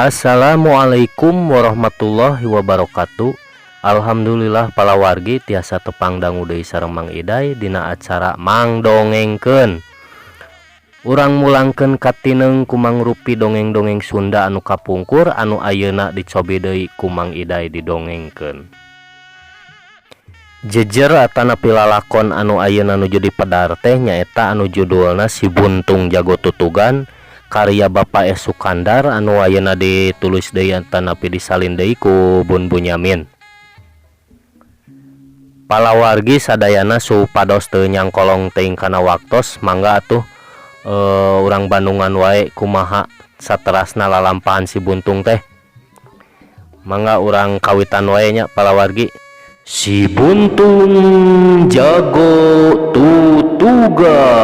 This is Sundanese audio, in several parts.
Assalamualaikum warahmatullahi wabarakatuh. Alhamdulillah palawargi tiasa tepang dangu deui sareng Mang Iday dina acara Mang Dongengkeun. Urang mulangkeun katineng ku mangrupi dongeng-dongeng Sunda anu kapungkur anu ayeuna dicobi deui ku Mang Iday didongengkeun. Jejer atanapi lalakon anu ayeuna nuju dipedar teh nyaeta anu judulna Si Buntung Jago Tutugan karya Bapak S. Sukandar anu ayeuna ditulis deui atanapi disalin deui ku Bun Bunyamin. Palawargi sadayana supados teu nyangkolong teuing kana waktos, mangga atuh urang Bandungan wae kumaha saterasna lalampahan Si Buntung teh. Mangga urang kawitan wae nya, palawargi. Si Buntung Jago Tutugan.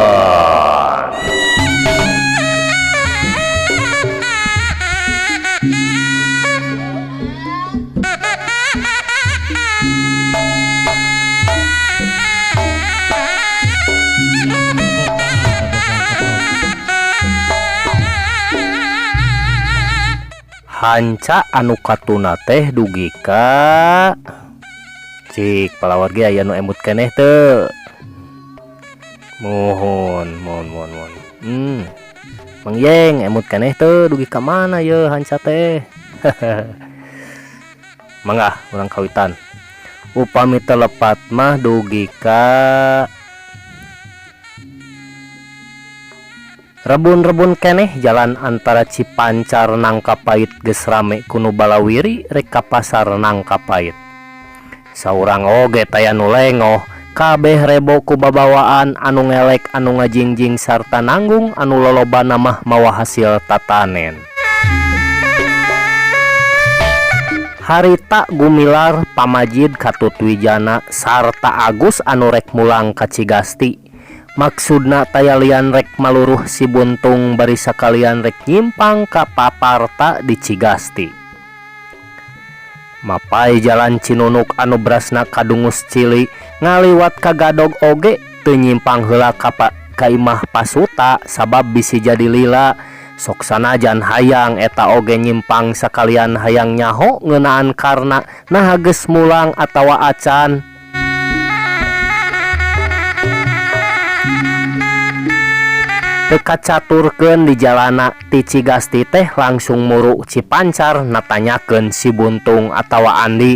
Hanca anu katuna teh dugi ka cik, palawargi, aya nu emut keneh teu? Muhun, mohon mohon mohon. Mang Yeng emut keneh teu, dugi ka mana ye hanca teh? Mangga urang kawitan. Upami teu lepat mah dugi ka Rebun-rebun keneh jalan antara Cipancar Nangka Pait geus rame ku nu balawiri rek ka pasar Nangka Pait. Saurang oge taya nu lengoh, kabeh rebo ku babawaan, anu ngelek, anu ngajingjing sarta nanggung anu lolobana mah mawa hasil tatanen. Harita Gumilar, Pamajid, katut Wijana sarta Agus anu rek mulang ka Cigasti. Maksudna taya lian rek maluruh Si Buntung bari sakalian rek nyimpang ka paparta di Cigasti. Mapai jalan Cinunuk anu berasna kadungus cili ngaliwat ka Gadog oge teu nyimpang heula ka imah Pasuta sabab bisi jadi lila. Sok sanajan hayang eta oge nyimpang sakalian hayang nyaho ngeunaan karna naha geus mulang atawa acan. Teu kacaturkeun di jalana ti Cigasti teh langsung muru Cipancar natanyakeun Si Buntung atawa Andi.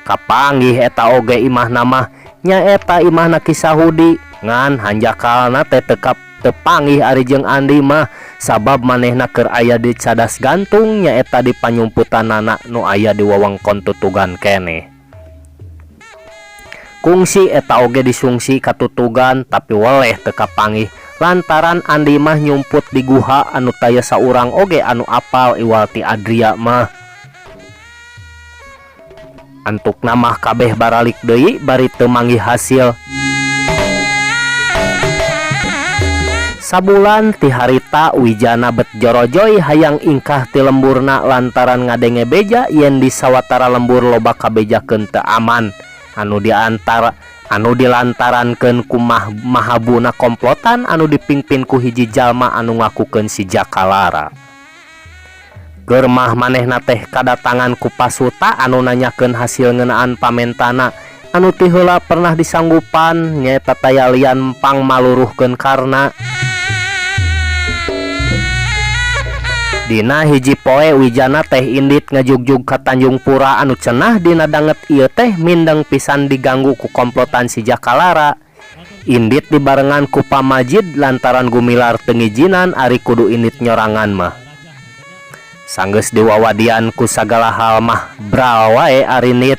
Kapanggih eta oge imahna mah, nyaeta imahna Ki Sahudi, ngan hanjakalna teh teu panggih ari jeung Andi mah sabab manehna keur aya di cadas gantung, nyaeta di panyumputanana nu aya di wewengkon Tutugan keneh. Kungsi eta oge disungsi ka Tutugan, tapi weleh teu kapanggih lantaran Andi mah nyumput di guha anu taya saurang oge anu apal iwal ti Adria mah. Antukna mah kabeh baralik deui bari teu manggih hasil. Sabulan ti harita Wijana bet jorojoy hayang ingkah ti lemburna lantaran ngadenge beja yen di sawatara lembur loba kabejakeun teu aman anu diantara anu dilantarankeun ku mahabuna komplotan anu dipingpin ku hiji jalma anu ngakukeun si Jakalara. Keur mah manehna teh kadatangan ku Pasuta anu nanyakeun hasil ngeunaan pamentana anu ti heula pernah disanggupan, nyaeta taya lian pang maluruhkeun karna. Dina hiji poe Wijana teh indit ngajugjug ka Tanjung Pura anu cenah dina danget ieu teh mindeng pisan diganggu ku komplotan si Jakalara. Indit dibarengan ku Pamajid lantaran Gumilar teu ngijinan ari kudu indit nyorangan mah. Sanggeus diwawadian ku sagala hal mah bral wae arinit.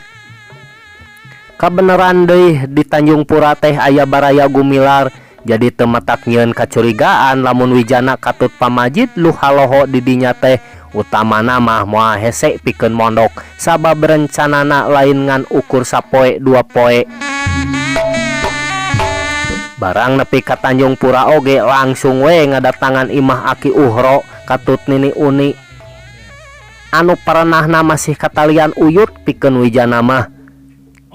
Kabeneran deui di Tanjung Pura teh aya baraya Gumilar, jadi teu matak nyieun kacurigaan lamun Wijana katut Pamajid lu haloho di dinya teh. Utamana mah moal hese pikeun mondok sabab rencanana lain ngan ukur sapoe dua poe. Barang nepi ka Tanjung Pura oge langsung we ngadatangan imah Aki Uhro katut Nini Uni anu parenahna masih katalian uyut pikeun Wijana mah.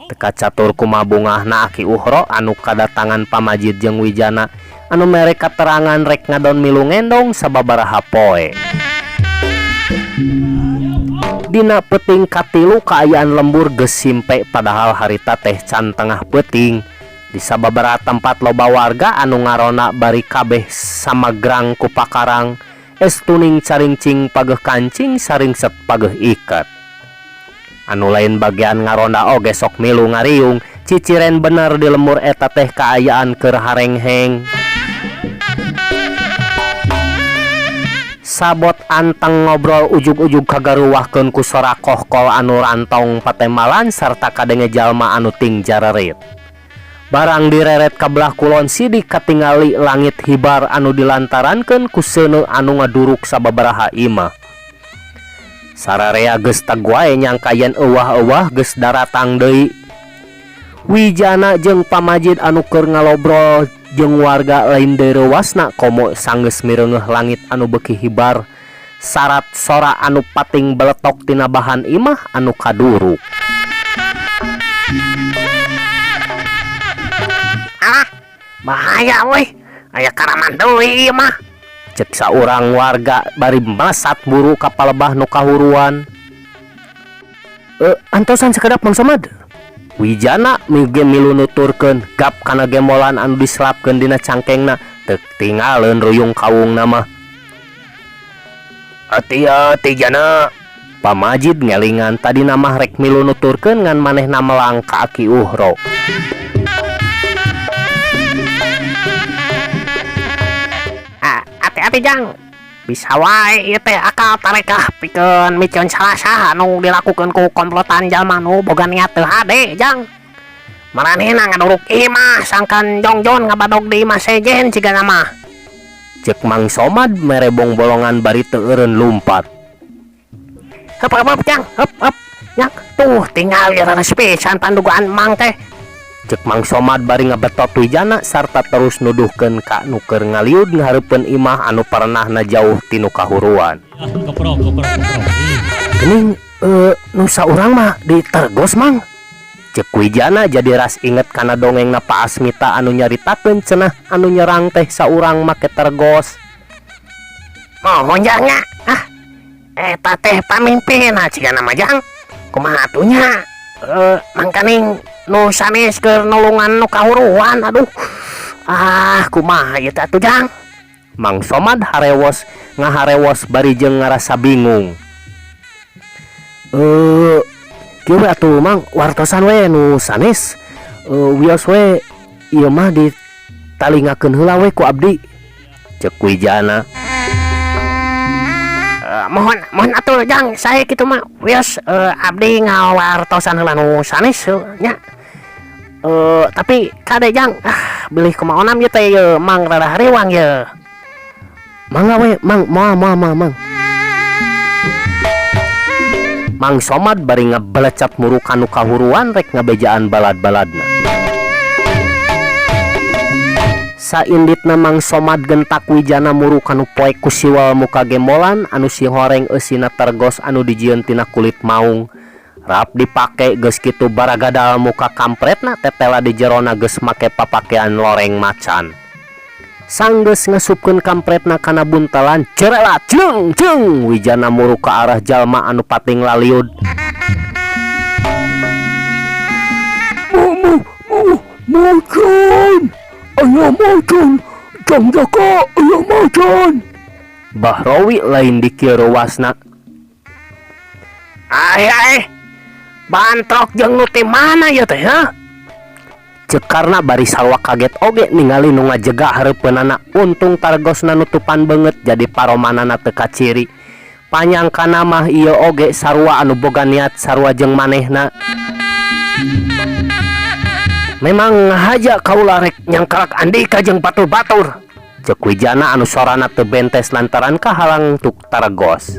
Teu kacatur kumaha bungahna Aki Uhro anu kadatangan Pamajid jeung Wijana anu mere katerangan rek ngadon milu ngendong sababaraha poe. Dina peuting katilu kaayaan lembur geus simpe padahal harita teh can tengah peuting. Di sababaraha tempat loba warga anu ngaronda bari kabeh samagrang ku pakarang estuning caringcing pageuh kancing saringset pageuh iket. Anu lain bagian ngaronda oge sok milu ngariung ciciren bener di lembur eta teh kaayaan keur harengheng. Sabot anteng ngobrol ujug-ujug kagaruwahkeun ku sora kohkol anu rantong patembalan sarta kadenge jalma anu ting jarerit. Barang direret ka belah kulon sidik katingali langit hibar anu dilantarankeun ku seuneu anu ngaduruk sababaraha imah. Sararea geus teg wae nyangka yen euwah-euwah geus daratang deui. Wijana jeung pamajid anu keur ngalobrol jeung warga lain deui reuwasna komo sanggeus mireungeuh langit anu beuki hibar sarat sora anu pating beletok tina bahan imah anu kaduruk. Alah, bahaya euy, aya karaman deui ieu mah. Cek saurang warga bari melesat buru ka palebah nu kahuruan. Antosan sakedap Mang Somad. Wijana mige milu nuturkeun gap kana gembolan anu diselapkeun dina cangkengna teu tingaleun ruyung kawungna mah. Ati-ati jana. Pamajid ngelingan tadina mah rek milu nuturkeun ngan manehna melang ka Aki Uhro. Ati-ati jang. Bisa wae ieu teh akal tarekah pikeun miceun salah saha nu dilakukeun ku komplotan jalma nu boga niat teu hade jang. Maranehna ngaduruk imah sangkan jongjon ngabadog di imah sejen cigana mah. Ceuk Mang Somad mere bongbolongan bari teu eureun lumpat. Heup heup jang, heup heup. Jang, tuh tinggal leres pisan pandugaan Mang teh. Ceuk Mang Somad bari ngabetot Wijana sarta terus nuduhkeun ka nu keur ngaliud ngahareupeun imah anu parenahna jauh ti nu kahuruan. Keprok, keprok, keprok. Geuning nu saurang mah ditergos Mang. Ceuk Wijana jadi ras inget kana dongengna Pak Asmita anu nyaritakeun cenah anu nyerang teh saurang make tergos. Mohon jang nya. Ah, eta teh pamimpinna cigana mah jang. Kumaha atuh nya? Mangkaning nu sanes keur nulungan nu kahuruan aduh. Ah, kumaha ieu teh atuh jang? Mang Somad harewos ngaharewos bari jeung ngarasa bingung. Kieu we atuh Mang, wartosan we nu sanes. Wios we ieu mah ditalingakeun heula we ku abdi. Ceuk Wijana. Mohon mohon atuh jang, sae kitu mah. Wios abdi ngawartosan heula nu sanes nya. Tapi kade jang, ah bilih kumaha onam ieu teh ieu Mang rada hariwang ye. Mangga we Mang, moal moal moal Mang. Mang Somad bari ngabelecet muru ka nu kahuruan rek ngabejaan balad-baladna. Sainditna Mang Somad gentak Wijana muru kanu poek ku siwal muka gembolan anu sihoreng eusina tergos anu dijieun tina kulit maung. Rap dipake geus kitu baragadal muka kampretna tetela di jerona geus make papakean loreng macan. Sanggeus ngasupkeun kampretna kana buntelan cerela ceung ceung Wijana muru ka arah jalma anu pating laliud. Macan, aya macan, Jang Jaka aya macan. Bahrowi lain dikir ruasna. Ai ai, bantrok jeung nu ti mana ieu teh ha? Ceuk Karna bari sarua kaget oge ningali nu ngajega hareupeunana. Untung targosna nutupan beungeut jadi paromanana teu kaciri. Panyangkana mah ieu oge sarua anu boga niat sarua jeung manehna. Memang ngahaja kaula rek nyangkalak Andika jeung batur-batur. Ceuk Wijana anu sorana teu bentes lantaran kahalang tuk targos.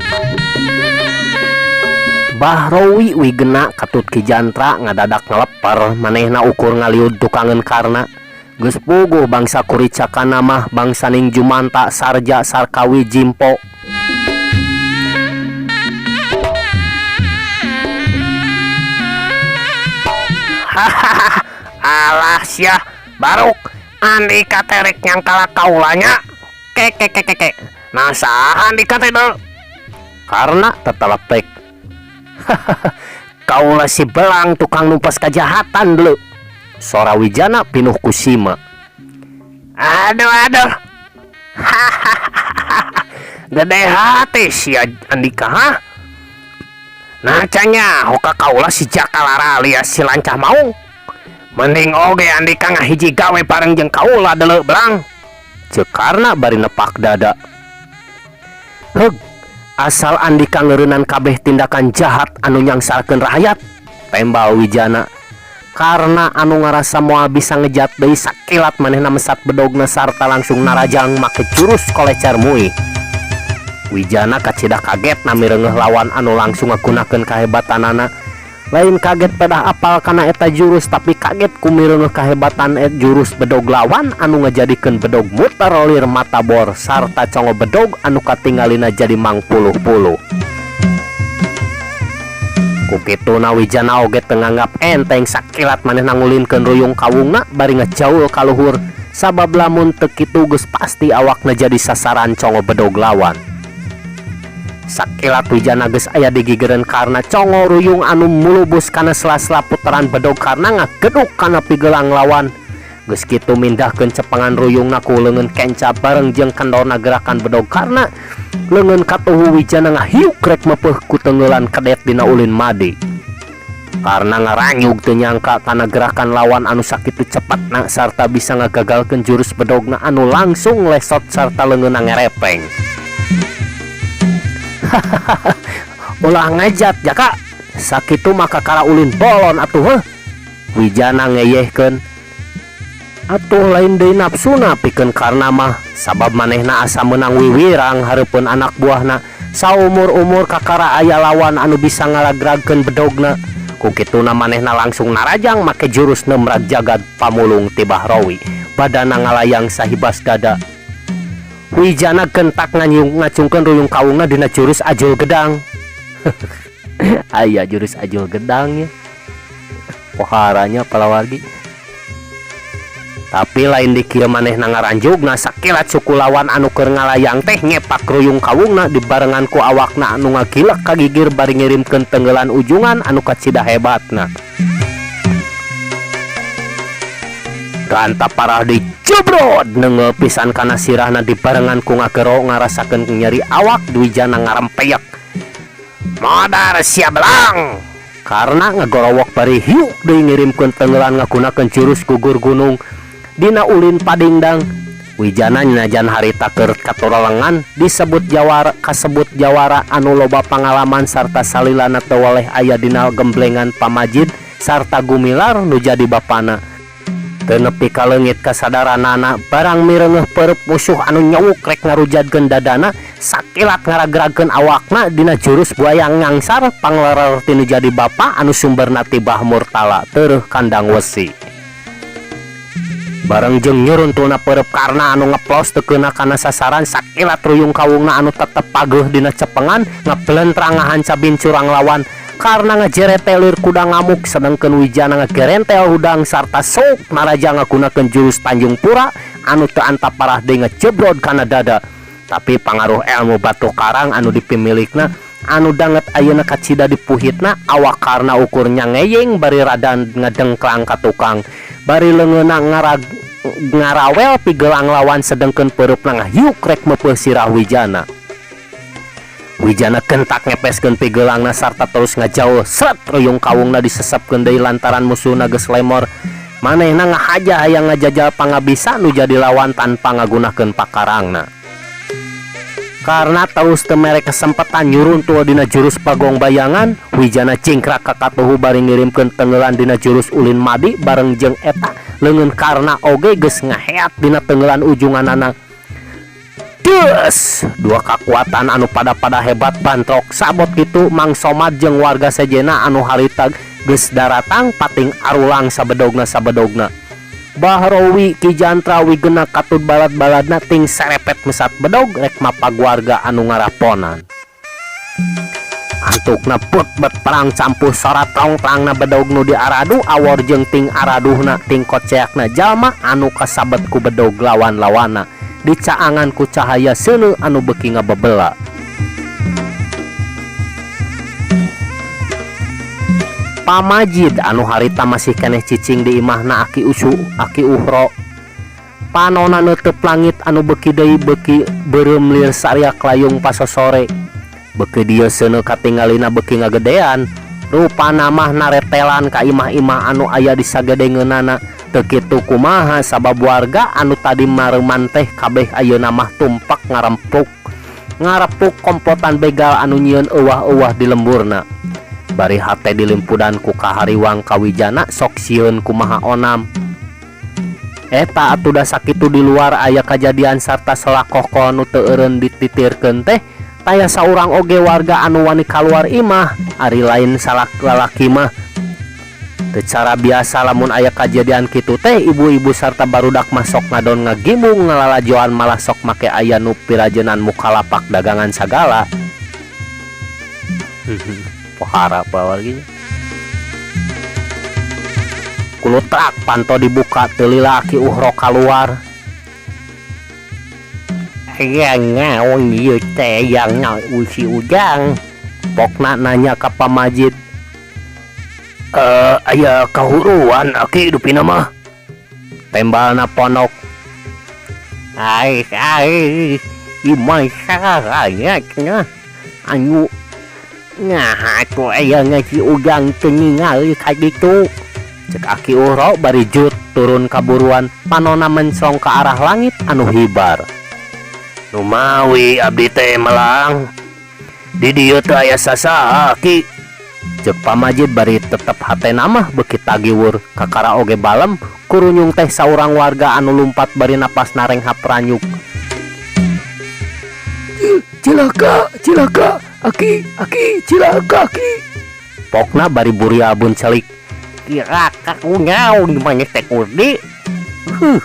Bahrowi wigena katut Ki Jantra ngadadak ngaleper manehna ukur ngaliud tukangeun Karna. Geus puguh bangsa kuricakana mah bangsa ning Jumanta Sarja Sarkawi Jimpo. Hahaha, alah sia baruk Andika teh rek nyangkalak kaulanya. Ke ke ke ke ke. Nah saha Andika teh deul? Karna tetelepek. Kaula si Belang tukang numpas kajahatan deuleu. Sora Wijana pinuh ku sima. Aduh aduh. Hahaha. Gede hati sia Andika ha. Nah can nyaho ka kaula si Jaka Lara alias si Lancah Maung. Mending oge Andika ngahiji gawe bareng jeung kaula deuleu Belang. Ceuk Karna bari nepak dada. Heug, asal Andika ngeureunan kabeh tindakan jahat anu nyangsarkeun rahayat, tembal Wijana. Karna anu ngarasa moal bisa ngejat deui sakilat manehna mesat bedogna sarta langsung narajang make jurus kolecer muih. Wijana kacida kagetna mireungeuh lawan anu langsung ngagunakeun kahebatanana. Lain kaget pedah apal kana eta jurus tapi kaget ku mireungeuh kahebatan jurus bedog lawan anu ngajadikeun bedog muter lir matabor sarta congo bedog anu katingalina jadi mangpuluh-puluh. Ku kituna Wijana oge teu nganggap enteng sakilat manehna ngulinkeun ruyung kawungna bari ngajaul ka luhur sabab lamun teu kitu geus pasti awakna jadi sasaran congo bedog lawan. Sakilat Wijana geus aya di gigireun Karna congo ruyung anu mulubus kana sela-sela puteran bedog Karna ngageduk kana pigelang lawan. Geus kitu mindahkeun cepengan ruyungna ku leungeun kenca bareng jeung kendorna gerakan bedog Karna leungeun katuhu Wijana ngahiuk rek mepeuh ku teungeulan kedet dina ulin madi. Karna ngaranyug teu nyangka kana gerakan lawan anu sakitu cepetna sarta bisa ngagagalkeun jurus bedogna anu langsung lesot sarta leungeunna ngerepeng. Hahaha ulah ngejat Jaka, sakitu mah kakara ulin bolon atuh heuh. Wijana ngeyehkeun. Atuh lain deui nafsuna pikeun Karna mah sabab manehna asa meunang wiwirang hareupeun anak buahna saumur-umur kakara aya lawan anu bisa ngalagragkeun bedogna. Ku kituna manehna langsung narajang make jurus nemrag jagad pamulung ti Bahrawi badana ngalayang sahibas dada. Wijana gentak nganyung ngacungkeun ruyung kawungna dina jurus ajul gedang. Aya jurus ajul gedang ya. Poharanya palawargi. Tapi lain di kieu manehna ngaranjugna sakilat suku lawan anu keur ngalayang teh nyepak ruyung kawungna dibarengan ku awakna anu ngagilek ka gigir bari ngirimkeun tenggelan ujungan anu kacida hebatna. Ganta parah dijebrod neunggeul pisan kana sirahna dibarengan ku ngagero ngarasakeun nyeri awak Dwijana ngarempeyak. Modar sia Belang! Karna ngagorowok bari hiuk deui ngirimkeun tenggelan ngagunakeun jurus gugur gunung dina ulin padingdang. Wijana najan harita keur katurelengan disebut jawara kasebut jawara anu loba pangalaman sarta salilana teu weleh aya dina gemblengan pamajid sarta gumilar nu jadi bapana. Teu nepi ka leungit kasadaranana barang mireungeuh peurup musuh anu nyowuk rek ngarujadkeun dadana sakilat ngaragragkeun awakna dina jurus buaya ngangsar panglerer ti nu jadi bapa anu sumberna ti Bah Murtala tereuh kandang wesi. Bareng jeung nyuruntulna peurup Karna anu ngeplos teu keuna kana sasaran sakilat ruyung kawungna anu tetep pageuh dina cepengan ngablentrang ngahanca bincurang lawan. Karna ngajerete lir kuda ngamuk sedengkeun Wijana ngagerentel hudang sarta souk naraja ngagunakeun jurus Tanjung Pura anu teu antap parah deui ngajebrod kana dada. Tapi pangaruh elmu batu karang anu dipimilikna anu danget ayeuna kacida dipuhitna awak Karna ukur nyangeyeng bari rada ngadengklang ka tukang bari leungeunna ngarawel pigelang lawan sedengkeun peurupna ngahiuk rek meupeih sirah Wijana. Wijana gentak ngepeskeun pigeulangna sarta terus ngajaul sret ruyung kawungna disesepkeun deui lantaran musuhna geus lemor. Manehna ngahaja hayang ngajajal pangabisa nu jadi lawan tanpa ngagunakeun pakarangna. Karna terus teu mere kesempatan nyuruntul dina jurus Bagong Bayangan, Wijana cingkrak ka katuhu bari ngirimkeun tenggelan dina jurus Ulin Madi bareng jeung eta leungeun Karna oge geus ngaheat dina tenggelan ujunganana. Des, dua kakuatan anu pada-pada hebat bantrok sabot kitu Mang Somad jeung warga sejena anu harita geus daratang pating arulang sabedogna-sabedogna. Bahrowi Ki Jantra Wigena katud balad-baladna ting serepet mesat bedog rek mapag warga anu ngaraponan. Antukna put bet perang campuh sora tongtrangna bedog nu diaradu awor jeung ting araduhna ting koceakna jalma anu kasabet ku bedog lawan-lawana dicaangan ku cahaya seuneu anu beuki ngabebela. Pamajid anu harita masih keneh cicing di imahna Aki Usu Aki Uhro panona neuteub langit anu beuki deui beuki beureum lir sariak layung pasosore beuki dieu seuneu katingalina beuki ngagedean rupana mah naretelan ka imah-imah anu aya di sagedengeunana. Teu kitu kumaha sabab warga anu tadi mareuman teh kabeh ayeuna mah tumpak ngarempuk ngarepuk komplotan begal anu nyieun euwah-euwah di lemburna bari hate dilimpudan ku kahariwang kawijana sok sieun kumaha onam. Eta atuh da sakitu di luar aya kajadian sarta selakoh nu teu eureun dititirkeun teh taya saurang oge warga anu wani kaluar imah ari lain salak lalaki mah. Teu cara biasa lamun aya kajadian kitu teh ibu-ibu sarta barudak mah sok ngadon ngagimbung ngalalajoan, malah sok make aya nu pirajenan mukalapak dagangan sagala. Pohara warginya. Kulutrak panto dibuka, teu lila Aki Uhro kaluar. "Aya naon ieu teh yang si Ujang?" pokna nanya ka Pamajid. "Eh, aya kahuruan, Aki, dupina mah," tembalna pondok. "Ai ai imah saha nya anu nah atuh aya si Ujang teu ningali ka ditu?" cek Aki Uhro bari jut turun kaburuan, panona mencong ke arah langit anu hibar. "Numawi abdi teh melang di dieu teu aya sasaha, Ki," cek Pamajid bari tetep hatena mah beuki tagiwur. Kakara oge balem kurunyung teh saurang warga anu lumpat bari napas narenghap ranyuk. Cilaka, cilaka, Aki, Aki, cilaka, Aki. Pokna bari buriabun celik. "Kira kunaon maneh teh, Kurdi?" Huh,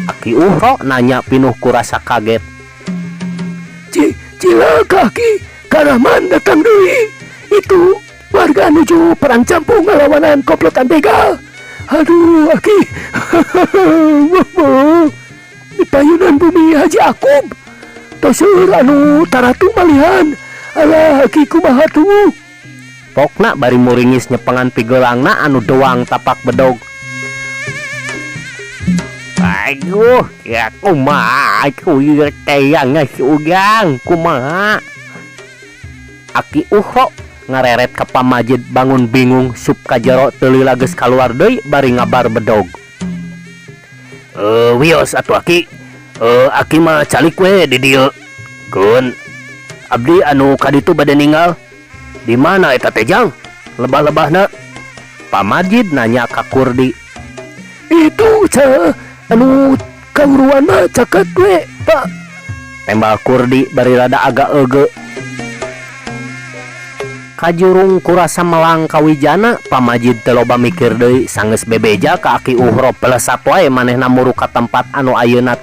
Aki Uhro nanya pinuh ku rasa kaget. Cilaka, Aki, Karaman datang deui. Itu warga nuju perang campur ngalawanan komplotan begal. Aduh, Aki. Di payunan bumi Haji Akub. Tos seueur anu taratu malihan. Alah, Aki, kumaha tuh? Pokna bari muringis nyepengan pigelangna anu doang tapak bedog. "Aduh, ya kumaha atuh ieu teh yang si Ujang, kumaha?" Aki Uhro ngareret ka Pamajid bangun bingung sup ka jero teu lila geus kaluar deui bari ngabar bedog. "Eh, wios atuh, Aki. Eh, Aki mah calik we di dieu. Keun abdi anu kaditu bade ninggal." "Di mana eta teh, Jang? Lebah-lebahna?" Pamajid nanya ka Kurdi. Itu ca anu kahuruan mah caket we, Pak. Tembal Kurdi bari rada agak ege. Kajurung kurasa melang kawijana, Pamajid teu loba mikir deui, sanggeus bebeja ka Aki Uhro pelesat wae manehna muru ka tempat anu ayeuna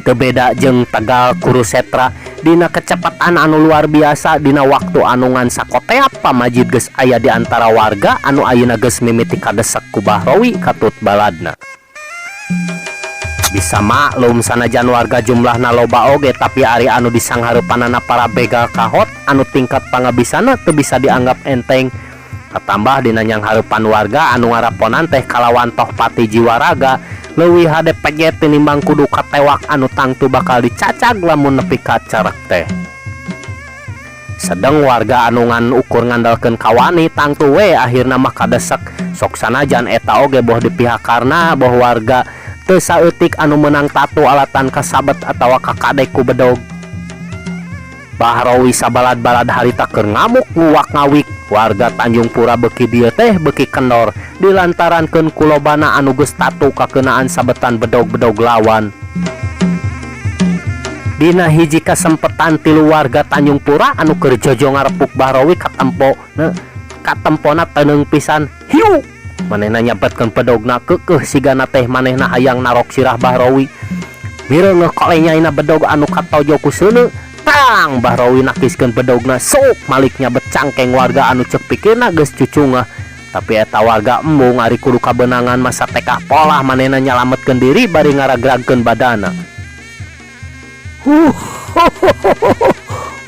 teu beda jeung Tegal Kurusetra. Dina kecepatan anu luar biasa, dina waktu anu ngan sakoteap, Pamajid geus aya di antara warga anu ayeuna geus mimiti kadesek ku Bahrowi katut baladna. Bisa maklum sanajan warga jumlahna loba oge, tapi ari anu disanghareupanana para begal kahot anu tingkat pangabisana teu bisa dianggap enteng. Katambah dina nyanghareupan warga anu ngaraponan teh kalawan toh pati jiwa raga, leuwih hade pejet tinimbang kudu katewak anu tangtu bakal dicacag lamun nepi ka carek teh. Sedeng warga anu ngan ukur ngandalkeun kawani tangtu we akhirna mah kadesek. Sok sanajan eta oge boh di pihak karna boh warga teu saeutik anu meunang tatu alatan kasabet atawa kakadek ku bedog. Bahrowi sabalad-balad harita keur ngamuk nguwak ngawik. Warga Tanjung Pura beuki dieu teh beuki kendor dilantarankeun ku lobana anu geus tatu kakeunaan sabetan bedog-bedog lawan. Dina hiji kasempetan tilu warga Tanjung Pura anu keur jojo ngarepuk Bahrowi katempo katempona teneung pisan. Hiu, manehna nyabetkeun bedogna keukeuh sigana teh manehna hayang narok sirah Bahrowi. Mireungeuh kolenyaina bedog anu katojo ku seuneu. Tang, Bahrowi nakiskeun bedogna sok malik nyabet cangkeng warga anu ceuk pikirna geus cucungah. Tapi eta warga embung ari kudu kabeunangan masa tekah polah manehna nyalametkeun diri bari ngaragragkeun badana.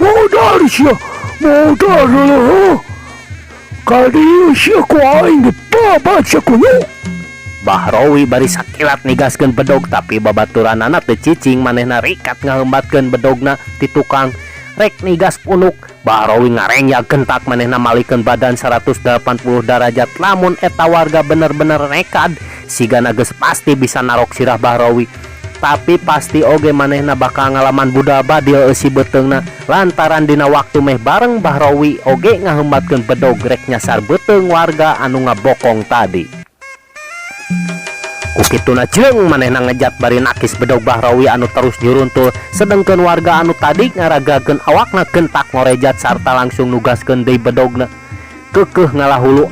Modar sia, modar lah. Ka dieu sia ku aing dibabad sia kunyuk. Bahrowi bari sakilat nigaskeun bedog tapi babaturanana teu cicing manehna rikat ngaheumbatkeun bedogna ti tukang rek nigas punuk. Bahrowi ngarengyag gentak manehna malikeun badan 180 darajat lamun eta warga bener-bener nekad sigana geus pasti bisa narok sirah Bahrowi. Tapi pasti oge manehna bakal ngalaman budal badil eusi beuteungna lantaran dina waktu meh bareng Bahrowi oge ngaheumbatkeun bedog rek nyasar beuteung warga anu ngabokong tadi. Ku kituna jeung manehna ngejat bari nakis bedog Bahrowi anu terus nyuruntul sedengkeun warga anu tadi ngaragakeun awakna gentak ngorejat sarta langsung nugaskeun deui bedogna keukeuh ngalahulu.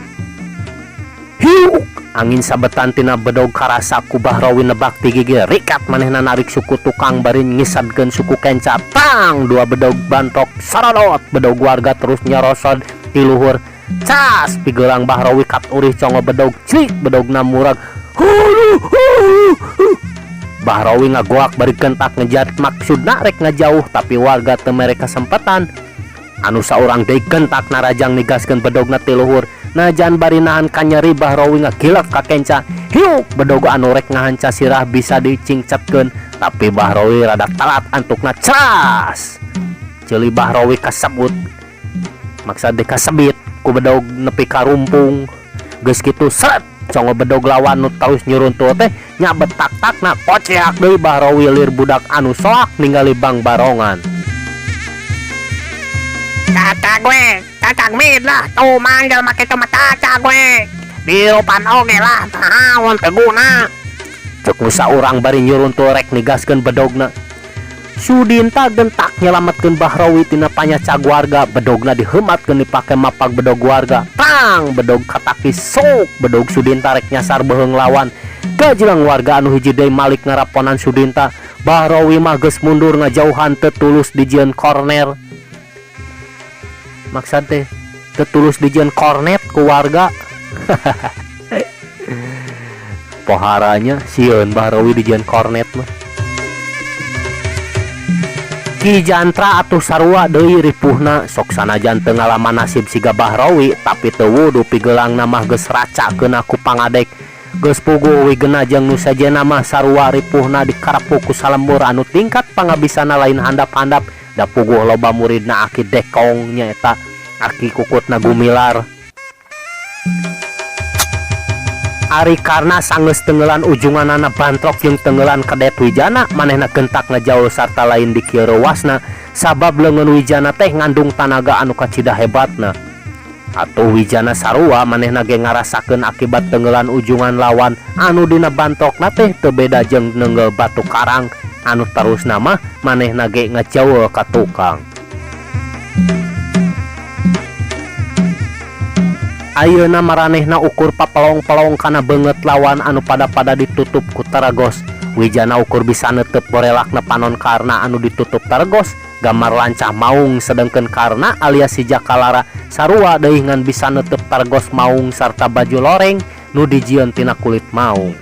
Hiuk angin sabetan tina bedog karasa ku Bahrowi nebak ti gigir rikat manehna narik suku tukang bari ngisadkeun suku kenca tang dua bedog bantok sarodot bedog warga terus nyerosod ti luhur cas pigelang Bahrowi kat urih congo bedog cik bedogna murag. Bahrowi ngagoak bari kentak ngejat maksudna rek ngajauh tapi warga teu mere kesempatan anu saurang deui gentak narajang nigaskeun bedogna ti luhur najan bari nahan kanyeri Bahrowi ngagilek ka kenca hiuk bedog anu rek ngahanca sirah bisa dicingcetkeun tapi Bahrowi rada telat antukna cras ceuli Bahrowi kasebut maksad kasebit ku bedog nepi ka rumpung geus kitu seret congo bedog lawan nu terus nyuruntul teh nyabet tak-takna koceak deui Bahrowi lir budak anu soak ningali Bang Barongan. Caca gue, cacak mid lah, tuh manggil make cuma caca gue. Dirupan oge lah, naon teu guna. Cek nu saurang bari nyuruntul rek nigaskeun bedogna. Sudinta gentak nyelametkeun Bahrowi tina panyacag warga, bedogna diheumatkeun dipake mapag bedog warga. Tang bedog katakis sok bedog Sudinta rek nyasar beuheung lawan. Gajelang warga anu hiji deui malik ngaraponan Sudinta. Bahrowi mah geus mundur ngajauhan teu tulus dijieun korner. Maksad teh teu tulus dijieun kornet ku warga. Poharanya sieun Bahrowi dijieun kornet mah. Ki Jantra atuh sarua deui ripuhna sok sanajan teu ngalaman nasib siga Bahrowi tapi teu wudu pigeulangna mah geus racakeun ku pangadek. Geus puguh wigena jeung nu sejenna mah sarua ripuhna dikarepuk ku salembur anu tingkat pangabisana lain handap-handap da puguh loba muridna aki dekong nyaeta aki kukutna gumilar. Ari karna sanggeus tenggelan ujunganana bantrok jeung tenggelan kedet Wijana manehna gentak ngajauh sarta lain dikieu reuwasna sabab leungeun Wijana teh ngandung tanaga anu kacida hebatna. Atuh Wijana sarua manehna ge ngarasakeun akibat tenggelan ujungan lawan anu dina bantrokna teh teu beda jeung neunggel batu karang anu terusna mah manehna ge ngajauh ka tukang. Ayeuna maranehna ukur papelong-pelong kana beungeut lawan anu pada-pada ditutup ku taragos. Wijana ukur bisa netep borelakna panon karna anu ditutup taragos gamar lancah maung sedengkeun karna alias si Jakalara sarua deui ngan bisa netep targos maung sarta baju loreng nu dijieun tina kulit maung.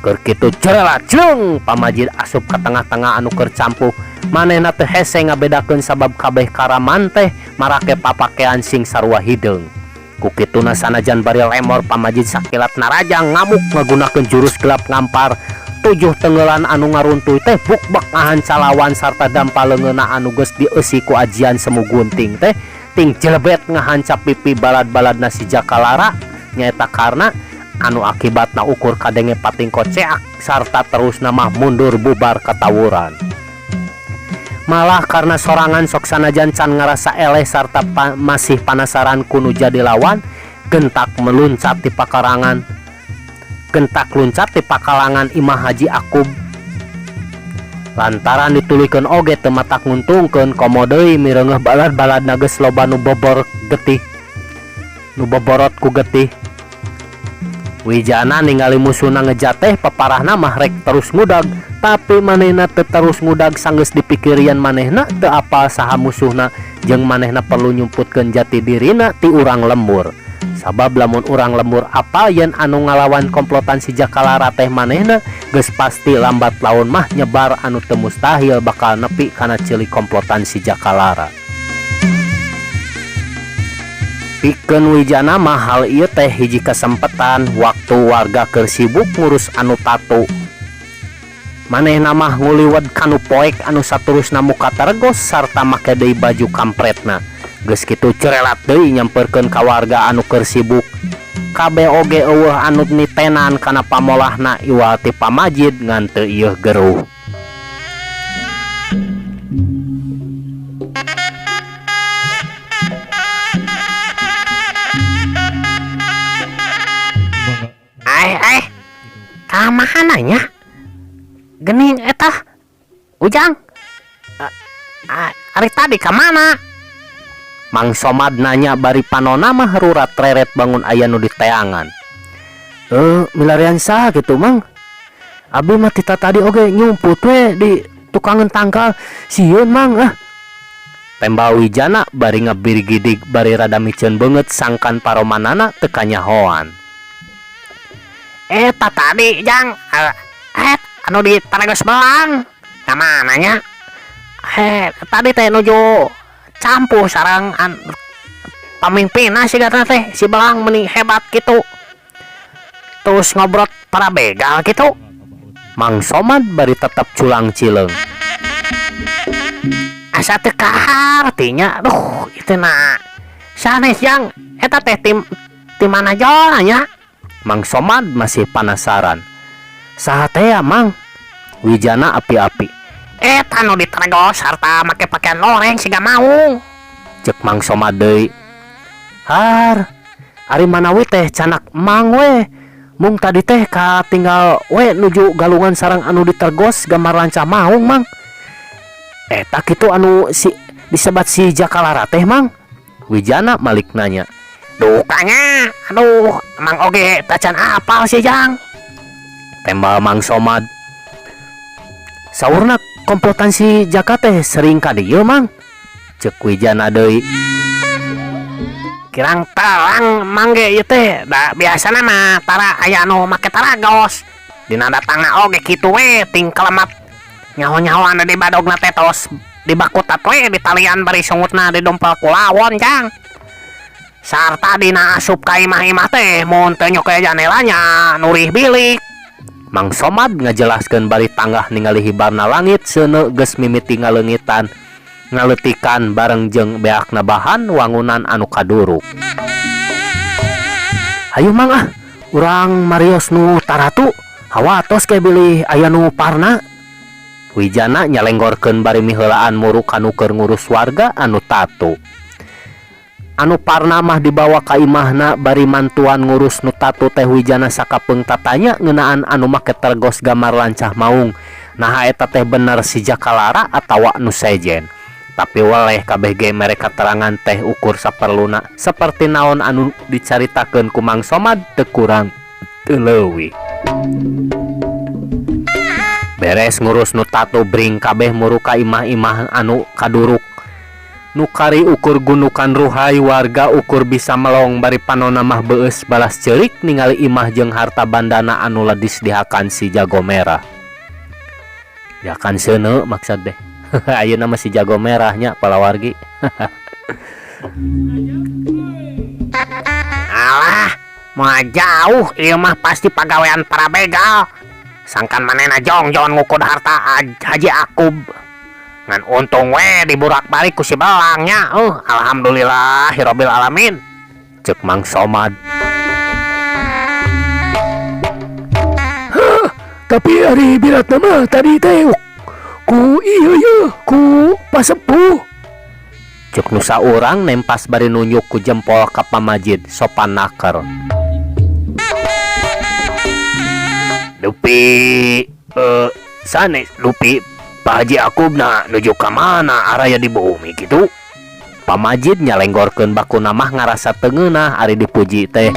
Keur kitu jerelat jeung pamajid asup ka tengah-tengah anu keur campuh manehna teu hese ngabedakeun sabab kabeh karaman teh marake papakean sing sarua hideung. Ku kituna sanajan bari lemor pamajid sakilat narajang ngamuk ngagunakeun jurus gelap ngampar tujuh tenggelan anu ngaruntuy teh bukbek ngahanca lawan sarta dampa leungeunna anu geus dieusi ku ajian semu gunting teh ting jelebet ngahanca pipi balad-baladna si Jakalara nyaeta karna anu akibatna ukur kadenge patingko ceak sarta terusna mah mundur bubar katawuran. Malah karena sorangan sok sanajan can ngarasa eleh sarta masih panasaran ku nu jadi lawan gentak meluncat di pakarangan. Gentak luncat di pakalangan Imah Haji Akub. Lantaran dituluykeun oge teu matak nguntungkeun komo deui mireungeuh balad-baladna geus loba nu bobor getih. Nu boborot ku getih. Wijana ningali musuhna ngejateh paparahna mah rek terus ngudag tapi manehna teu terus ngudag sanggeus dipikirian manehna teu apal saha musuhna jeung manehna perlu nyumputkeun jati dirina ti urang lembur. Sabab lamun urang lembur apal yen anu ngalawan komplotan si Jakalara teh manehna geus pasti lambat laun mah nyebar anu teu mustahil bakal nepi kana ceuli komplotan si Jakalara. Pikeun Wijana mah hal ieu teh hiji kasempetan waktu warga keur sibuk ngurus anu tatu. Manehna mah nguliwet kanu poek anu saturusna muka taregos sarta make deui baju kampretna. Geus kitu cerelat deui nyamperkeun ka warga anu keur sibuk. Kabeh oge eueuh anu nitenan kana pamolahna iwal ti pamajid ngan teu ieuh geruh. Eh eh ka mana nya gening eta Ujang ari tadi ka mana? Mang Somad nanya bari panona mah rurat reret bangun aya nu diteangan. Milarian saha kitu Mang? Abi mah tita tadi oge nyumput we di tukangan tangkal sieun Mang ah. Tembal Wijana bari ngabirgidig bari rada miceun beungeut sangkan paromanana teu kanyahoan. Eta tadi Jang, anu di Taragas Belang. Ka mana nya? Tadi teh nuju campuh sareng pamimpinna sigana teh si Belang meni hebat kitu. Terus ngobrot para begal kitu. Mang Somad bari tetep culang cileung. Asa teu kahartinya, duh itu na sanes Jang, eta teh tim ti mana jol nya? Mang Somad masih panasaran. Saha teh ya Mang? Wijana api-api. Eta nu ditergos sarta make pakaian loreng siga maung. Cek Mang Somad deui. Har, ari manawi teh canak Mang we. Mung tadi teh katinggal we nuju galungan sareng anu ditergos gambar lancah maung Mang. Eta kitu anu si disebat si Jakalara teh Mang. Wijana malik nanya. Dukanya, aduh, Mang oge tacan apal sih Jang. Tembal Mang Somad. Saurna komplotan si Jaka teh sering ka dieu Mang. Cek Wijana deui. Kirang terang Mang ge ieu teh, da biasana mah tara aya anu make taragos. Dina datangna oge kitu we ting kelemat. Nyaho-nyahoan di badogna teh tos dibakutat we di talian bari sungutna didompel ku lawon Jang. Sarta dina asup ka imah-imah teh mun teu nyoke janelanya nurih bilik. Mang Somad ngajelaskeun bari tanggah ningali hibarna langit seuneu geus mimiti ngaleungitan ngaleutikan bareng jeung beakna bahan wangunan anu kaduruk. Hayu Mang ah, urang marios nu taratu, hawatos ke bilih aya nu parna. Wijana nyalenggorkeun bari miheulaan muru kanu keur ngurus warga anu tatu. Anu parna mah dibawa ka imahna bari mantuan ngurus nu tatu teh Wijana sakapeung tatanya ngeunaan anu make tergos gambar lancah maung. Naha eta teh bener si Jakalara atawa nu sejen. Tapi weleh kabeh ge mere katerangan teh ukur saperluna saperti naon anu dicaritakeun ku Mang Somad teu kurang teu leuwih. Beres ngurus nu tatu bring kabeh muru ka imah-imah anu kaduruk. Nu kari ukur gunukan ruhai warga ukur bisa melong bari panona mah beueus balas ceurik ningali imah jeung harta bandana anu ledis dihakan si jago merah. Dihakan seuneu maksud deh. Ayeuna mah si jago merahnya palawargi. Alah, moal jauh ieu mah pasti pagawean para begal. Sangkan manehna jongjon ngukud harta Haji Akub. Ngan untung we diburak-balik ku si Belangnya. Alhamdulillahirabbil alamin. Cek Mang Somad. Hah, tapi ari biratna mah tadi teh ku ieu ye, ku pasepuh. Cek nu saurang nempas bari nunjuk ku jempol ka pamajid sopan naker. Dupi sanes dupi Pak Haji Akubna nuju ka mana araya di bumi kitu. Pamajid nyalenggorkeun bakuna mah ngarasa teu ngeunah ari dipuji teh.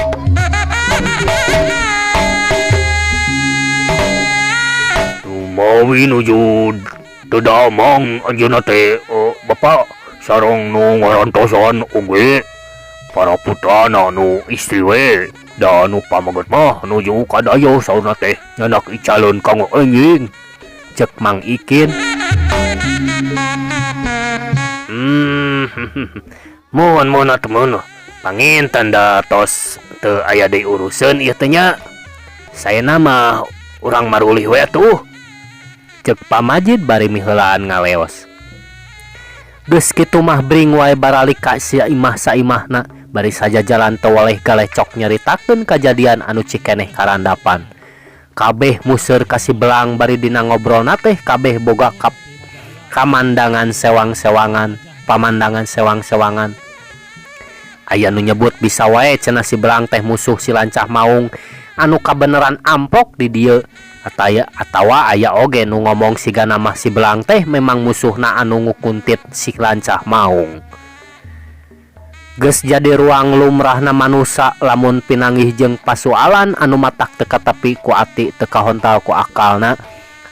Tumawi nuju teu damang anjeunna teh Bapak sareng nu ngarantosan oge para putrana nu istri we da nu pamaget mah nuju ka dayoh saurna teh nyanak icaleun kanggo enjing. Cek Mang Ikin. Mun mun atuh mun. Panginten da tos teu aya deui uruseun ieu teh nya. Saena mah urang marulih we atuh. Ceuk Pamajid bari miheulaan ngaleos. Geus kitu mah bring wae baralik ka saimah saimahna bari sajajalan teu weleh galecok nyaritakeun kajadian anu cikeneh karandapan. Kabeh museur ka si Belang bari dina ngobrolna teh kabeh boga kamandangan sewang-sewangan pamandangan sewang-sewangan. Aya nu nyebut bisa wae cenah si Belang teh musuh si Lancah Maung anu kabeneran amprok di dieu ataya atawa aya oge nu ngomong sigana mah si Belang teh memang musuhna anu ngukuntit si Lancah Maung. Geus jadi ruang lumrahna manusa lamun pinanggih jeung pasualan anu matak teu katepi ku ati teu kahontal ku akalna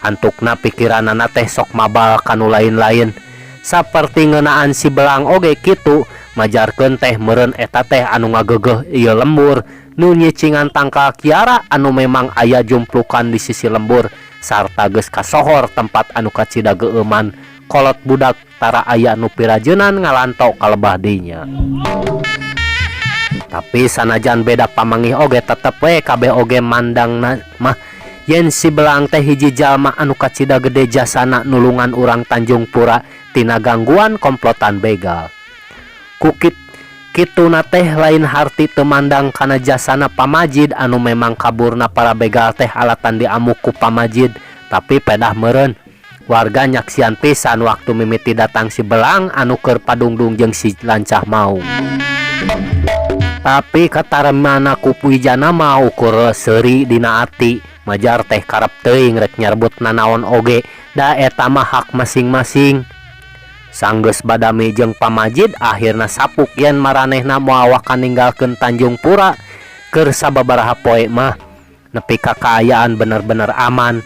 antukna pikiranana teh sok mabal ka nu lain-lain. Saperti ngeunaan si Belang oge kitu majarkeun teh meureun eta teh anu ngageugeuh ieu lembur nu nyicingan tangkal kiara anu memang aya jumplukan di sisi lembur sarta geus kasohor tempat anu kacida geueuman kolot budak tara aya nu pirajeunan ngalanto ka lebah dinya. Tapi sanajan beda pamanggih oge tetep we kabeh oge mandangna mah yen si Belang teh hiji jalma anu kacida gede jasana nulungan urang Tanjung Pura tina gangguan komplotan begal. Ku kituna teh lain harti teu mandang kana jasana Pamajid anu memang kaburna para begal teh alatan diamuk ku Pamajid, tapi pedah meureun warga nyaksian pisan waktu mimiti datang si Belang anu keur padungdung jeung si Lancah Maung. Tapi kataremana ku Wijana mah ukur seuri dina ati, majar teh karep teuing rek nyarebut nanaon oge, da eta mah hak masing-masing. Sanggeus badami jeung Pamajid akhirna sapuk yen maranehna moal waka ninggalkeun Tanjung Pura keur sababaraha poe mah nepi ka kaayaan bener-bener aman.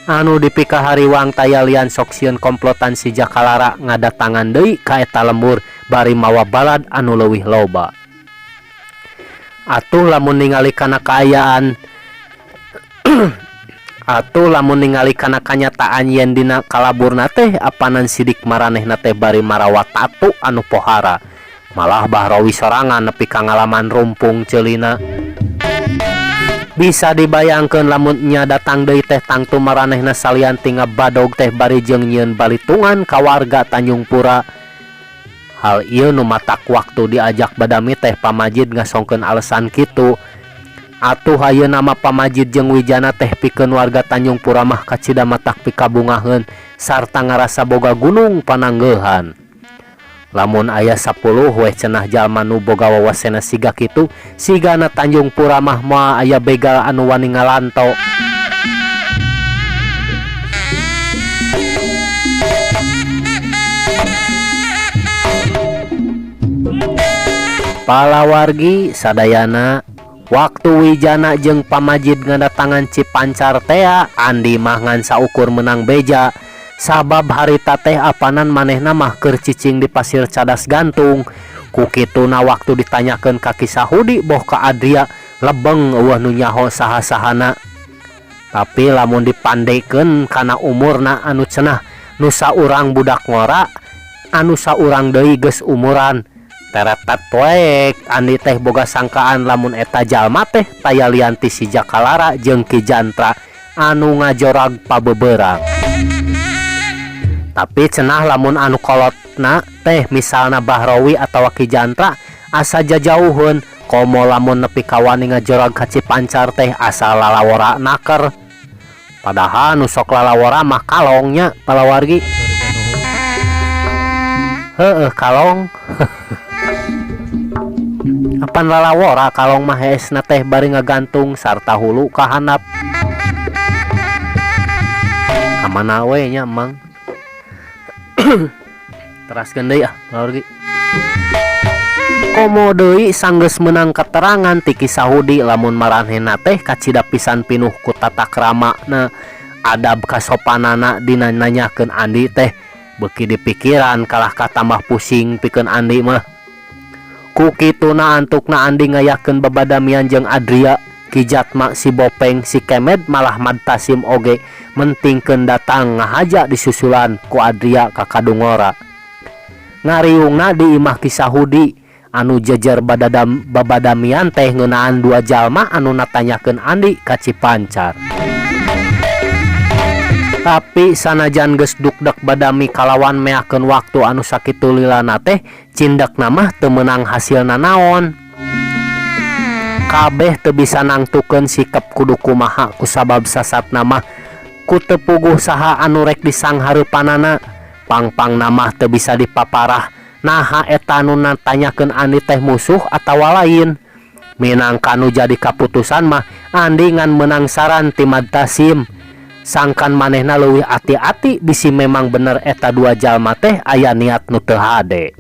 Anu dipikahariwang taya lian sok sieun komplotan si Jakalara ngadatangan deui ka eta lembur bari mawa balad anu leuwih loba. Atuh lamun ningali kana kaayaan atuh lamun ningali kana kanyataan yen dina kalaburna teh apanan sidik maranehna teh bari marawa tatu anu pohara. Malah Bahrawi sorangan nepi ka ngalaman rumpung ceulina. Bisa dibayangkeun lamun nya datang deui teh tangtu maranehna salian ti ngabadog teh bari jeung nyieun balitungan ka warga Tanjung Pura. Hal ieu nu matak waktu diajak badami teh Pamajid ngasongkeun alesan kitu. Atuh ayeuna mah Pamajid jeung Wijana teh pikeun warga Tanjung Pura mah kacida matak pikabungaheun sarta ngarasa boga gunung pananggeuhan. Lamun aya 10 weh cenah jalma nu boga wawasena siga kitu, sigana Tanjung Pura mah moal aya begal anu wani ngalanto. Palawargi sadayana, waktu Wijana jeung Pamajid ngadatangan Cipancar tea, Andi mah ngan saukur menang beja. Sabab harita teh apanan manehna mah keur cicing di pasir cadas gantung. Ku kituna waktu ditanyakeun ka Ki Sahudi boh ka Adria lebeng eueuh nu nyaho saha-sahana. Tapi lamun dipandekeun kana umurna anu cenah nu saurang budak ngora, anu saurang deui geus umuran. Teretet we Andi teh boga sangkaan lamun eta jalma teh taya lian ti si Jakalara jeung Ki Jantra anu ngajorag pabeberang. Tapi cenah lamun anu kolotna teh misalna Bahrawi atawa Ki Jantra asa jajauheun, komo lamun nepi ka wani ngajorag ka Cipancar teh asa lalawora naker. Padahal nu sok lalawora mah kalongnya palawargi. Heeh kalong. Apan lalawora kalong mah heesna teh bari ngagantung sarta hulu ka handap. Kamana we nya Mang? Teraskeun deui ah palawargi. Komo deui sanggeus meunang keterangan ti Ki Sahudi lamun maranehna teh kacida pisan pinuh ku tata kramana, adab kasopanana dina nanyakeun Andi teh beuki dipikiran kalah katambah pusing pikeun Andi mah. Ku kituna antukna Andi ngayakeun babadamian jeung Adria, Ki Jatma, si Bopeng, si Kemed malah Madtasim oge mentingkeun datang ngahaja disusulan ku Adria ka Kadungora. Ngariungna di imah Ki Sahudi Anu jejer badadam babadamian teh ngeunaan dua jalma anu natanyakeun Andi ka Cipancar. Tapi sanajan geus dukdek badami kalawan meakeun waktu anu sakitu lilana teh cindekna mah teu meunang hasil nanaon. Kabeh teu bisa nangtukeun sikep kudu kumaha kusabab sasatna mah ku teu puguh saha anu rek disanghhareupanana. Pang-pangna mah teu bisa dipaparah naha eta anu natanyakeun Andi teh musuh atawa lain. Minangka nu jadi kaputusan mah Andi ngan meunang saran ti Madtasim. Sangkan manehna leuwih ati-ati bisi memang bener eta dua jalma teh aya niat nu teu hade.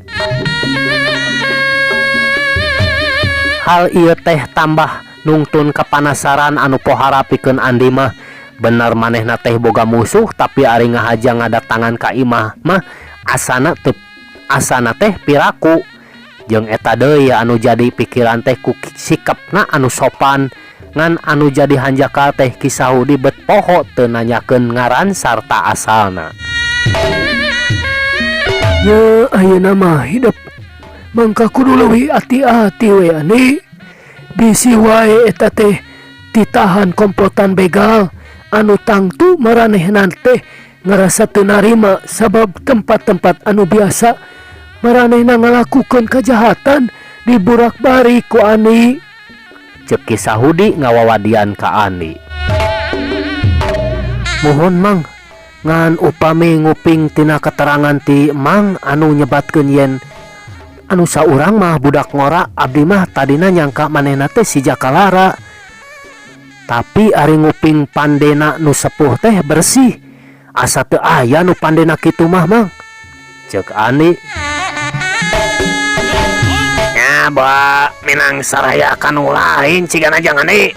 Hal ieu teh tambah nungtun kapanasaran anu pohara pikeun Andi mah. Bener manehna teh boga musuh tapi ari ngahaja ngadatangan ka imah mah asana teu asana teh piraku. Jeung eta deui anu jadi pikiran teh ku sikepna anu sopan ngan anu jadi hanjakal teh Ki Sahudi bet poho teu nanyakeun ngaran sarta asalna. Nya ayeuna mah hidep mangka kudu leuwih ati-ati we Andi. Bisi wae eta teh ditahan komplotan begal anu tangtu maranehna teh ngarasa teu narima sabab tempat-tempat anu biasa maranehna ngalakukeun kajahatan diburak-barik ku Andi. Ceuk Ki Sahudi ngawawadian ka Andi. Muhun Mang, ngan upami nguping tina keterangan ti Mang anu nyebatkeun yen anu saurang mah budak ngora abdi mah tadina nyangka manehna teh si Jakalara. Tapi ari nguping pandena nu sepuh teh bersih. Asa teu aya nu pandena kitu mah Mang. Ceuk Andi. Nya bawa minang saraya kanu lain cigana jangan Andi.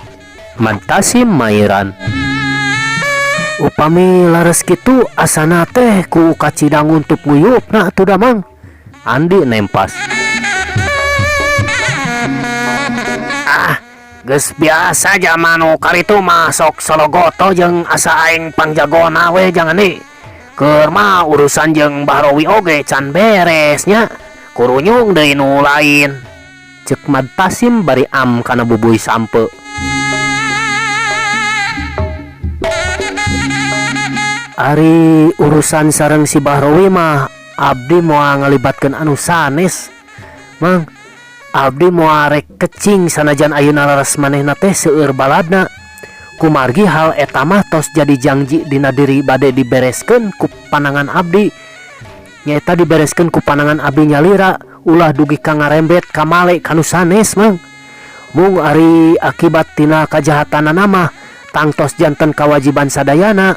Madtasim mairan. Upami lares kitu asana teh ku kacida nguntup nguyupna atuh da Mang. Andi nempas. Ah, geus biasa jalma nu karitu mah sok sologoto jeung asa aing pangjagona we jangan Andi. Keur mah urusan jeung Bahrowi oge can beres nya. Kurunyung deui nu lain. Ceuk Madtasim bari am kana bubuy sampe. Ari urusan sareng si Bahrowi mah abdi moal ngalibatkeun anu sanes. Mang, abdi moal rek kecing sanajan ayeuna laras manehna teh seueur baladna. Kumargi hal eta mah tos jadi jangji dina diri bade dibereskeun ku panangan abdi. Nyaeta dibereskeun ku panangan abdi nyalira ulah dugi ka ngarembet ka male kanu sanes Mang. Mung ari akibat tina kajahatanana mah tangtos janten kawajiban sadayana.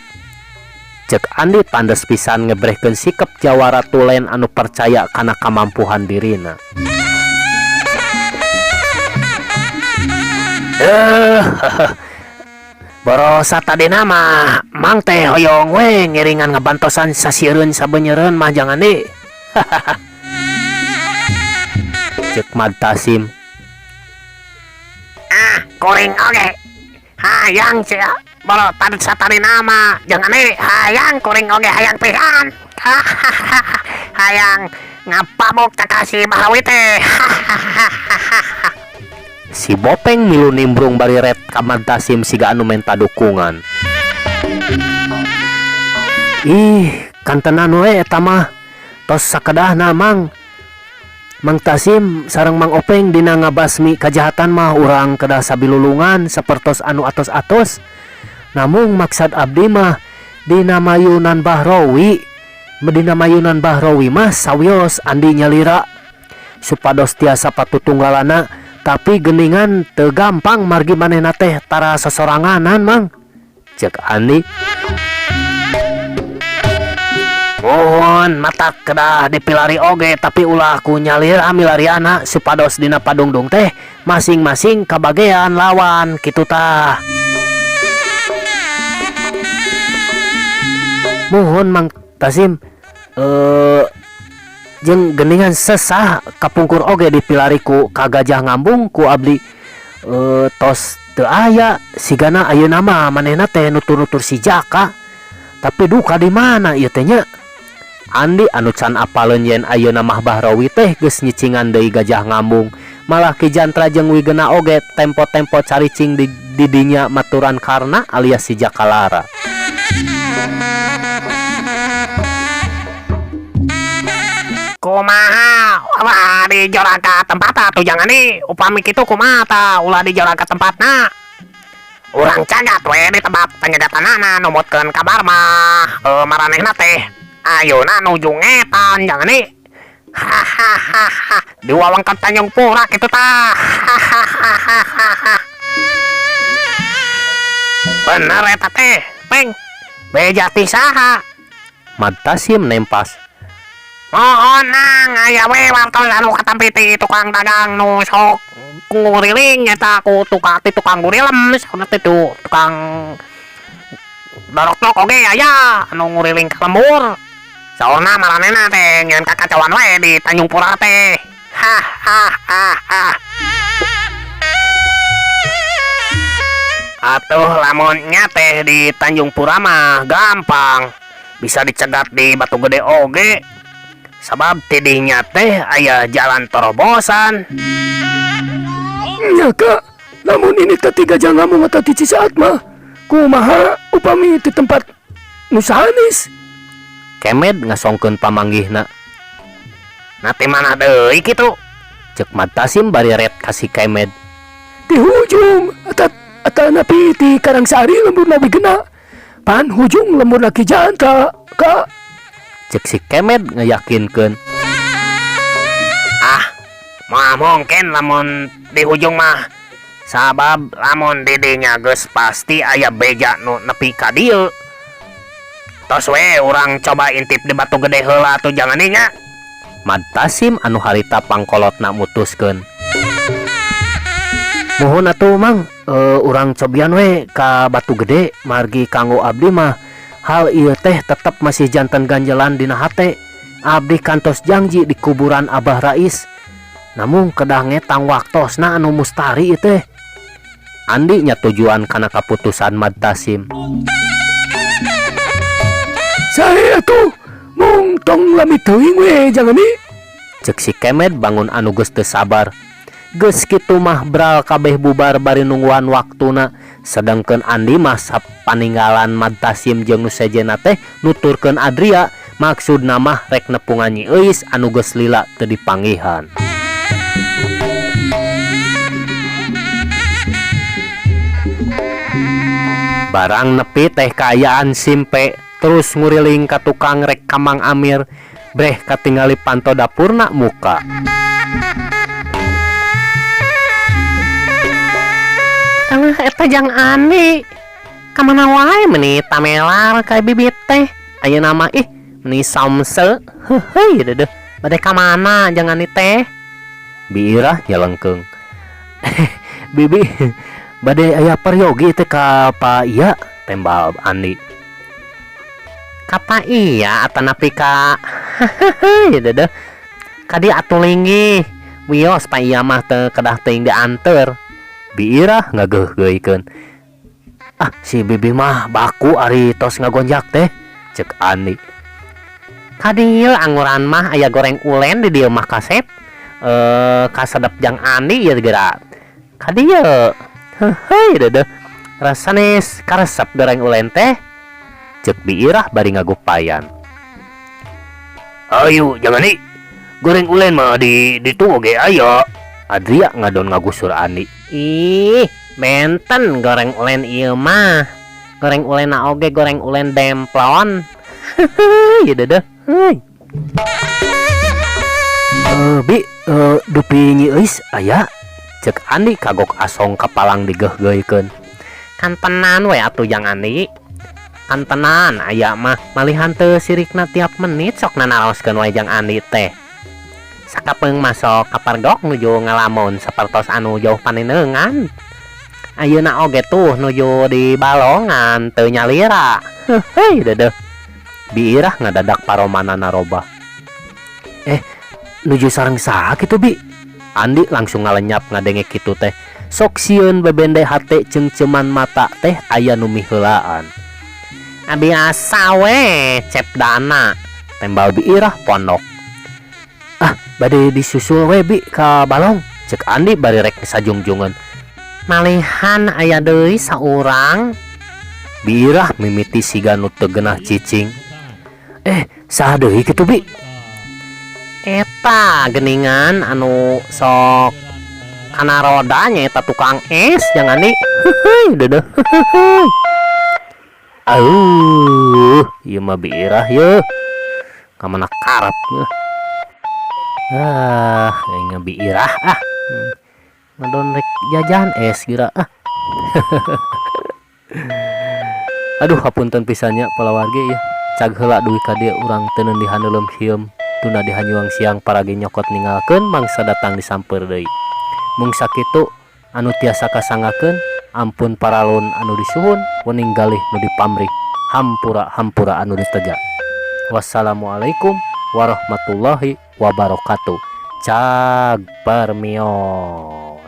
Ceuk Andi tandes pisan ngebrehkeun sikep jawara tulen anu percaya kana kamampuhan dirina. Borosa tadina mah Mang teh hoyong we ngiringan ngabantosan sasiereun sabenyeureun mah jangan di. Ceuk Madtasim. Ah, kuring oge. Hayang sia. Boro tadi satadina mah jangan di hayang kuring oge hayang pisan. Hayang ngapamuk cakasi Bahrawi teh. Si Bopeng milu nimbrung bari ret ka Madtasim siga anu menta dukungan. Ih, kantenan we eta mah. Tos sakedahna Mang. Mang Tasim sareng Mang Openg dina ngabasmi kajahatan mah urang kedah sabilulungan sapertos anu atos-atos. Namung maksad abdi mah dina mayunan Bahrowi, dina mayunan Bahrowi mah sawios Andi nyalira supados tiasa patutunggalana, tapi geningan teu gampang margi manehna teh tara sosoranganan Mang. Ceuk Andi. Mohon mata kedah dipilari oge tapi ulah ku nyalira milariana supados dina padungdung teh masing-masing kabagean lawan kitu tah. Mohon Mang Tasim, jeung geningan sesah kapungkur oge dipilari ku ka Gajah Ngambung ku abdi, tos teu aya sigana ayeuna mah manehna teh nutur-nutur si Jaka. Tapi duka di mana ieu teh nya? Andi anu can apaleun yen ayeuna mah Bahrawi teh geus nyicingan deui Gajah Ngambung. Malah Ki Jantra jeung Wigena oge tempo-tempo caricing di didinya maturan Karna alias si Jakalara. Kumaha ulah dijorag ka tempat atuh jang Andi, upami kitu kumaha tah ulah dijorag ka tempatna. Urang cagat we di tempat panyegatanana numutkeun kabar mah maranehna teh ayeuna nuju ngetan jang Andi. Hahahaha di wewengkon Tanjung Pura kitu tah. Hahahaha. Bener eta teh, Peng. Beja ti saha? Madtasim nempas. Mohon nang aya we wartos anu katampi ti tukang dagang nu sok nguriling eta ku tukang ti tukang gurilem sauna teh tu tukang dorokdok oge aya anu nguriling ka lembur. Saurna maranehna teh nyieun kakacauan wae di Tanjung Pura teh. Hahahaha. Atuh lamun nya teh di Tanjung Pura mah gampang bisa dicegat di Batu Gede oge. Sabab tidinya teh aya jalan terobosan. Nya ka, lamun ini teh ti Gajah Ngambung atau ti Cisaat mah kumaha upami ti tempat nu sanes? Kemed ngasongkeun pamanggihna. Nah ti mana deui kitu? Ceuk Madtasim bari ret ka si Kemed. Ti hujung atau napi ti Karangsari lemburna Wigena. Pan hujung lemburna Ki Jantra ka. Ceuk si Kemed ngayakinkeun. Ah, moal mungkin lamun di hujung mah. Sabab lamun di dinya geus pasti aya beja nu nepi ka dieu. Tos we urang coba intip di Batu Gede heula atuh jangan nya. Madtasim anu harita pangkolotna mutuskeun. Muhun atuh Mang, urang cobian we ka Batu Gede margi kanggo abdi mah hal ieu teh tetep masih janten ganjelan dina hate. Abdi kantos janji di kuburan Abah Rais. Namun kedah ngetang waktosna anu mustari ieu teh. Andi nyatujuan kana kaputusan Madtasim. Sae atuh mung tong lami teuing we jangan ni. Ceuk si Kemed bangun anu geus teu sabar. Geus kitu mah bral kabeh bubar bari nungguan waktuna. Sedengkeun Andi mah sapaninggalan Madtasim jeung nu sejenna teh nuturkeun Adria maksudna mah rek nepungan Nyi Euis anu geus lila teu dipanggihan. Barang nepi teh kaayaan simpe terus nguriling ka tukang rek ka Mang Amir breh katingali panto dapurna muka. Alah eta jang Andi. Kamana wae meuni tamelar ka bibit teh. Ayeuna mah ih meuni samse. Heuheuy deudeuh. Bade ka mana jang Andi teh? Bi Irah nyelengkeung. Bibi bade aya peryogi teh ka Pa Iya tembal Andi. Ka Pa Iya atanapi ka heuheuy deudeuh. Ka dieu atuh linggih. Wios Pa Iya mah teu kedah teuing dianteur. Bi Irah ngageuhgeuikeun. Ah si bibi mah baku ari tos ngagonjak teh ceuk Andi. Ka dieu anguran mah aya goreng ulen di dieu mah kasep. Kasedep jang Andi ieu geura. Ka dieu. Heuheuy deudeuh. Rasanes karesep goreng ulen teh. Ceuk Bi Irah bari ngagupayan. Ayo jangan nih. Goreng ulen mah di ditu oge aya. Adria ngadon ngagusur Andi. Ih, benten goreng ulen ieu mah. Goreng ulenna oge goreng ulen demplon. Heuheuy deudeuh. Heuy. Bi, dupi Nyi Euis aya? Ceuk Andi kagok asong kapalang digeugeuikeun. Kantenan we atuh jang Andi. Kantenan aya mah malihan teu sirikna tiap menit sok nanaroskeun wae jang Andi teh. Sakapeung masok kapergok nuju ngalamun sapertos anu jauh paninengan. Ayeuna oge tuh nuju di balongan teu nyalira. Heuheuy deudeuh. Bi Irah ngadadak paromana narobah. Nuju sareng saha kitu Bi? Andi langsung ngalenyap ngadenge kitu teh. Sok sieun bebende hate ceungceuman mata teh aya nu miheulaan. Biasa we cep dana. Tembal Bi Irah pondok. Ah, bade disusul we Bi ka balong, cek Andi bari rek sajungjungeun. Malihan aya deui saurang. Bi Irah mimiti siga nu teu geunah cicing. Eh, saha deui kitu Bi? Eta geningan anu sok kana roda nyaeta tukang es jang Andi. Heuheuy deudeuh heuheuy. Auh, ieu mah Bi Irah yeuh. Kamana karep yeuh. Ah, aing Bi Irah ah. Ngadon rek jajan es geura ah. Aduh hapunten pisan nya palawargi yeuh. Cag heula dugi ka dieu urang teu neun dihaneuleum hieum tuna dihanyuang siang paragi nyokot ninggalkeun mangsa datang disamper deui. Mung sakitu anu tiasa kasanggakeun ampun paralun anu disuhun wening galih nu dipamrih hampura hampura anu diteja. Wassalamualaikum warahmatullahi wabarakatuh. Cag permios.